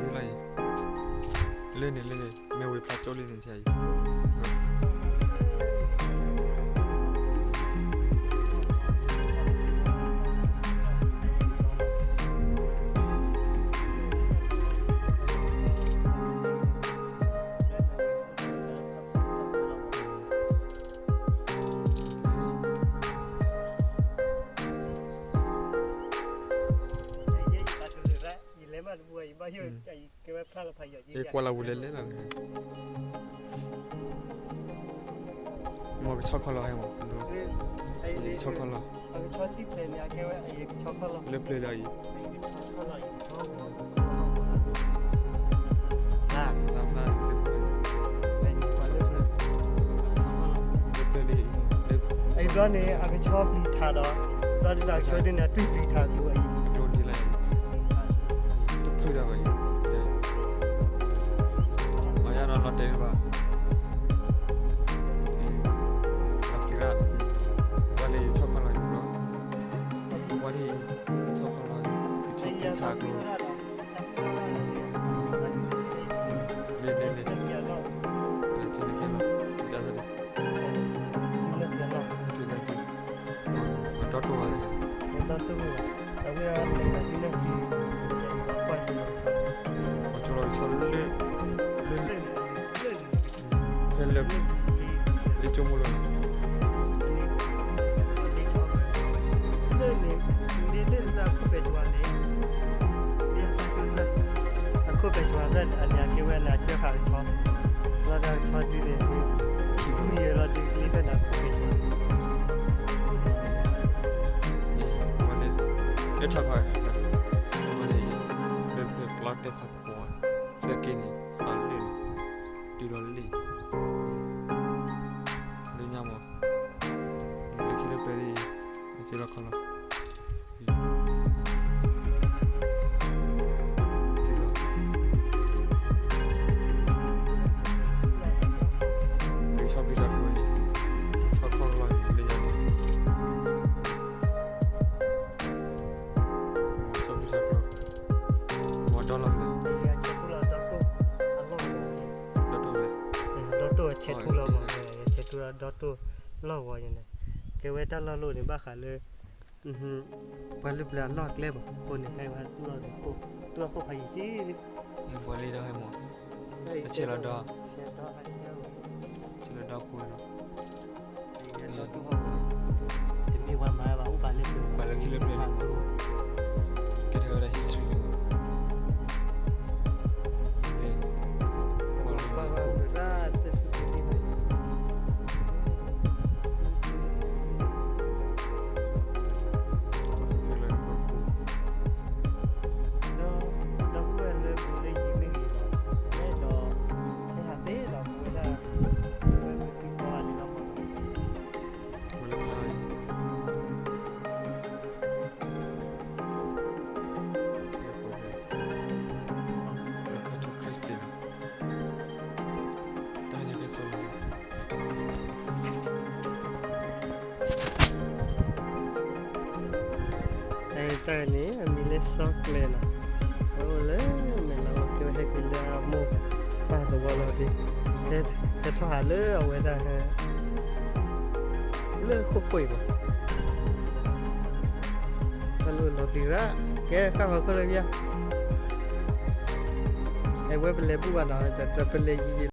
လၢန့ၣ် လၢန့ၣ် မ့ၢ်ဝံၤဖျါကၠိလံန့ၣ် ဖဲအံၤ ယကွၢ်လီၤဝံၤလဲၤလဲၤလီၤ, မ့ၢ်ကဆီခီလီၤဟဲမး, ကဆီခီလီၤ, လၢပျၢၤဒီးအံၤ, လၢပျၢၤလံ, အံၤဘျီန့ၣ် အကဆီပျံၤထးဒီး, ဘျီဒ်န့ၣ် အကဆီဒ်န့ၣ် အတွံၢ်ပျံၤထးကျိၤအံၤ, အကျိၤဒ်လဲၣ်, တဖုဒၣ်ဘၣ်အံၤ, မၤယါနီၤလီၤတဲာ်ဘၣ်, လီၤပျံၤရၣ်, ဘၣ်လၢယဆီခီလီၤအံၤဘျီ, ဝံၤဒ်အံၤ, ဆီခီလီၤအံၤ, ကဆီပျံၤထးကျိၤ လ့လ့လ့, လ့လ့လ့, ပျၢ်သးဒ်, တုၤသးက့, အဒီတိၢ်ဘၣ်လၢ, အဝဲ, ပှၤကၠိလီၤကဆီလၢ, လၢ, ဖဲလၢ, လ့ကၠိမိၢ်လီၤ လၢန့ၣ်, လ့လ့န့ၣ် အခိၣ်ပဲာ်ကဝၤန့ၣ်, အခိၣ်ပဲာ်ကဝၤဖဲအန့ၣ် အကဲဝဲန့ၣ် အကၢဃာ်ကဆီ, လီၤတၢ်ကဆီဒ်န့ၣ်, ခံဒူၣ်ယဲၢ်လီၤဒ်လ့ဖဲန့ၣ် အခိၣ်ပဲာ်ကဝၤ, အထီၣ်ခီ, ဝဲန့ၣ်, လၢပျၢၤကျီတဲဖးခိၣ်, သၢက့န့ၣ် သးလ့ၣ်န့ၣ်, တုၤလီၤလ့ၣ်, လၢညါမး, လၢခံလၢပျၢၤလံ, လၢခံလၢခီလီၤ, လၢဆီဖံဆီကျိအံၤ, ဆီခီလီၤအံၤလၢညါန့ၣ်, ဆီဖံဆီကျိ, မ့ၢ်ဒီလီၤမလဲၣ်, ဒီတိၢ်လဲၣ်, ဒီတိၢ်ဆဲးထူလီၤမး, ဆဲးထူလီၤဒီတိၢ်လီၢ်ဂီၤန့ၣ်, ကဲဝဲတၢ်လီၢ်လီၢ်န့ၣ် ဘၣ်ဃးလၢ ပှၤလၢပျၢၤအလီၢ်အကျဲမး, အဃိန့ၣ် ဟဲဝဲတူၢ်လီၤ, တူၢ်လီၤခိၣ်ဖးယံၤက့လံ, ပှၤလံဒီးဟဲမး, ဆဲးလီၤဒီ, ဆဲးလီၤဒီပူၤဝဲနီၤ, တမ့ၢ်ပှၤမၤဘၣ် အိၣ်ပာ်လၢပျၢၤ, ပှၤလၢခံလၢပျၢၤန့ၣ်, ကဲထီၣ်ဝဲဒၣ် history လီၤ, လၢ, ပှၤလၢပျၢၤ ဒီပုၢ်ဝဲၢ်လၢပူၤလၢယံၤမ့ၢ်ဂ့ၤ, အဲၣ်ဒိး, ဟဲဟးသ့ဒီးပဝဲဒၣ်, ပဝဲမုၢ်သံပှၢ်ဒ်လီၤမး, ဝဲလၢဖျါအံၤ, လၢခါထူၣ် Christian တၢ်န့ၣ်ကဲဆိလီၤ တၢ်န့ၣ် အမံၤလၢစီၤကျဲၤနီၤ, အအိၣ်လၢမဲာ်လၤဝဲ ကဲဝဲဟဲက့ၤလၢအမိၢ်ပၢ်သဝီလီၤဒ်, ဟဲထီၣ်ဟးလၢအဝဲဒၣ်ဟဲ လၢဃိၣ်ဃိၣ်အံၤမး, တၢ်လီၢ်လီၤပျံၤရၣ်, ကဲဃၣ်ဃီၤခိၣ်လၢပျၢ်, အဝဲပလဲၤဘူၣ်ဘၣ်နီၤ, ပလဲၤယံၤယံၤ